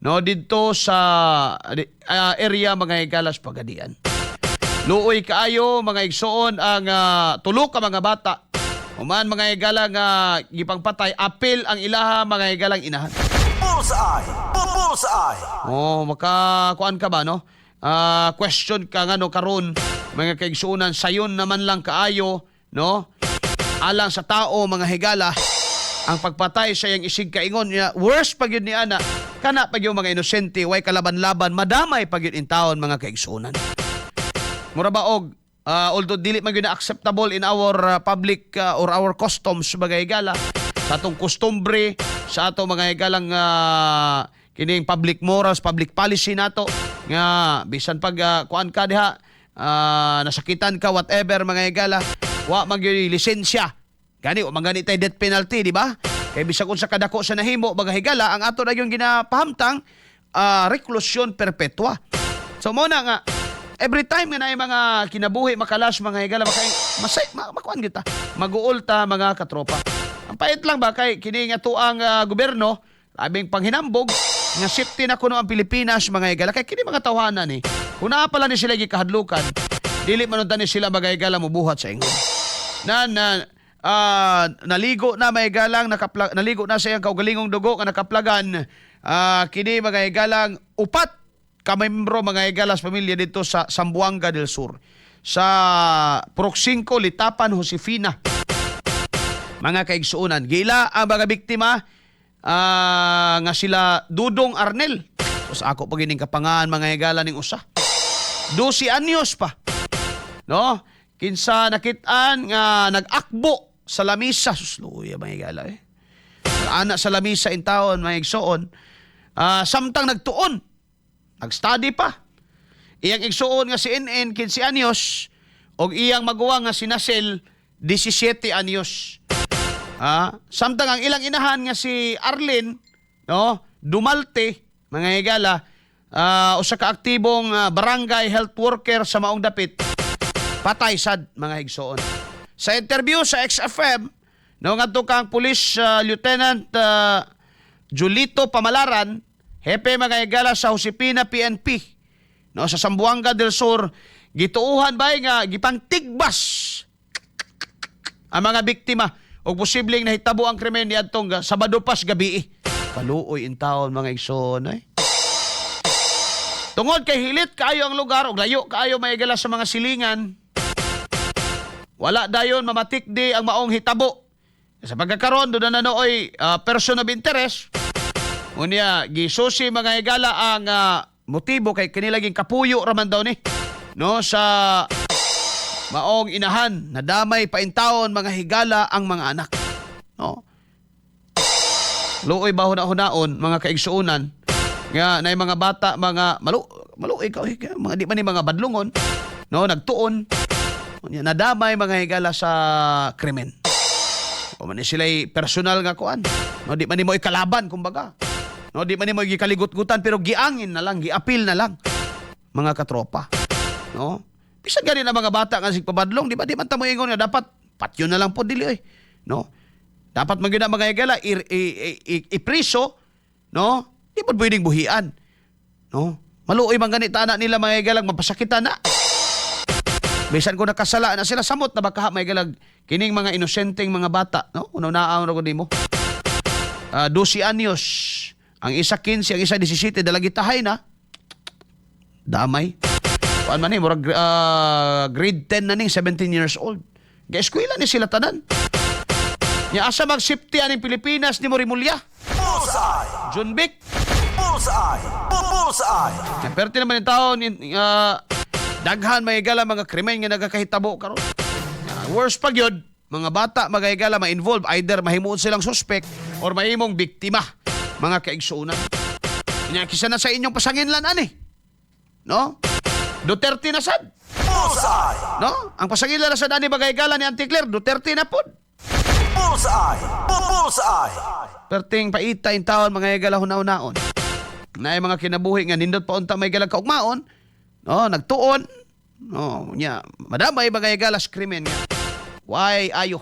no, didto sa area, mga higala, sa Pagadian. Luoy kaayo, mga igsoon, ang tulo ka mga bata. Human, mga higala, nga gipangpatay apil ang ilaha, mga higalang, inahan. Bullseye! Bullseye! Oh, makakuan ka ba, no? Question ka nga, no, karon, mga kaigsuonan, sayon naman lang kaayo, no? Alang sa tao, mga higala, ang pagpatay sa iyang isig kaingon niya, worst pag yun ni ana, kana pag yung mga inosente, way kalaban-laban, madamay pag yun in taon, mga kaigsuonan. Mura ba og although dili man gyud na acceptable in our public or our customs, mga higala, sa atong kostumbre, sa atong, mga higalang, kining public morals, public policy nato nga bisan pag kuan ka diha, nasakitan ka, whatever, mga higala, wa man gyud lisensya gani, wa man gani tay death penalty, di ba? Kay bisag unsa kadako sa nahimo, mga higala, ang ato na yung ginapahamtang reclusion perpetua. So mo na nga every time nga naay mga kinabuhi makalas, mga higala, makay masay makuan kita, maguol ta, mga katropa. Ang pait lang ba kay kini nga tuang gobyerno, labing panghinambog nga safety na kuno ang Pilipinas, mga higala, kay kini mga tawhana ni kung naa pala ni sila gikahadlukan, dili man unta ni sila, mga higala, mobuhat sa ingon na na naligo na may galang naligo na sa iyang kaugalingong dugo nga nakaplagan kini, mga higalang, upat ka membro, mga higala, sa pamilya dito sa Zamboanga del Sur, sa Purok 5, Litapan, Josefina, mga kaigsuonan. Gila ang mga biktima nga sila Dudong Arnel. So, sa ako pa gining kapangan, mga higala, ning usa. 12 anyos pa. No? Kinsa nakit-an nga nag-akbo sa lamisa. Sus, luya, mga higala eh. Ana sa lamisa in taon, mga igsoon. Samtang nagtuon. Nag-study pa. Iyang igsuon nga si NN, 15 anyos, og iyang maguwang nga si Nasel, 17 anyos. Samtang ang ilang inahan nga si Arlene, no, Dumalte, mga higala, usa ka aktibong barangay health worker sa maong dapit. Patay sad, mga higsoon. Sa interview sa XFM, no, ngadto kang Police Lieutenant Julito Pamalaran, hepe, mga higala, sa Josepina PNP, no, sa Zamboanga del Sur, gituuhan ba nga gipangtigbas ang mga biktima og posibleng nahitabo ang krimen niadtong Sabado pas gabi. Kaluoy in taon, mga igsoon ay. Tungod kay hilit kaayo ang lugar og layo kaayo, mga higala, sa mga silingan, wala dayon mamatikdi ang maong hitabo. Sa pagkakaroon, doon na nooy person of interest. Unya, gisusi, mga higala, ang motibo kay kinilaging kapuyo raman daw ni, no, sa maong inahan. Nadamay pa taon, mga higala, ang mga anak. No? Luoy ba huna-hunaon, mga kaigsuonan, nga nay mga bata, mga maluoy ka, oy, mga di man ni mga badlungon, no, nagtuon. Unya, nadamay, mga higala, sa krimen. O man ni sila'y personal nga kuan. No, di man nimo ikalaban kumbaga. No, di man nimo gikaligut-gutan pero giangin na lang, giapil na lang, mga katropa. No? Bisan gani na mga bata nga sigpabadlong, di ba? Di man ta mo ingon nga dapat patyon na lang po, dili oy. No? Dapat man gyud ang mga higala ipriso, no? Di man pwedeng buhian. No? Maluoy man gani ta nila, mga higalang, mapasakitan na. Bisan ko nakasala na sila, samot na baka may galag kining mga inosenteng mga bata, no? Uno naa ra ko nimo. 12 anyos. Ang isa 15, ang isa 17, dalagitahay na. Damay. Kuan man ni murag grade 10 na ning 17 years old. Ga-eskwela ni sila tanan. Nya asa mag safety aning Pilipinas ni Morimulya? Bullseye! Junbic. Bullseye! Bullseye! Nya perti naman yung taon daghan, mga higala, mga krimen nga nagakahitabo karon. Worst pa gyud, mga bata, mga higala, ma-involve, either mahimuon silang suspect or mahimong biktima, mga kaigsuonan. Nya kisa na sa inyong pasanginlan ani. No? Duterte na sad. Bullseye! No? Ang pasanginlan na sad ani, mga higala, ni Auntie Claire, Duterte na pod. Bullseye! Bullseye! Perting paita in taon, mga higala, hunahunaon. Na mga kinabuhi nga nindot pa unta may galag kaugmaon, no, nagtuon, no, nya, madamay, mga higala, sa krimen nga. Why ayo?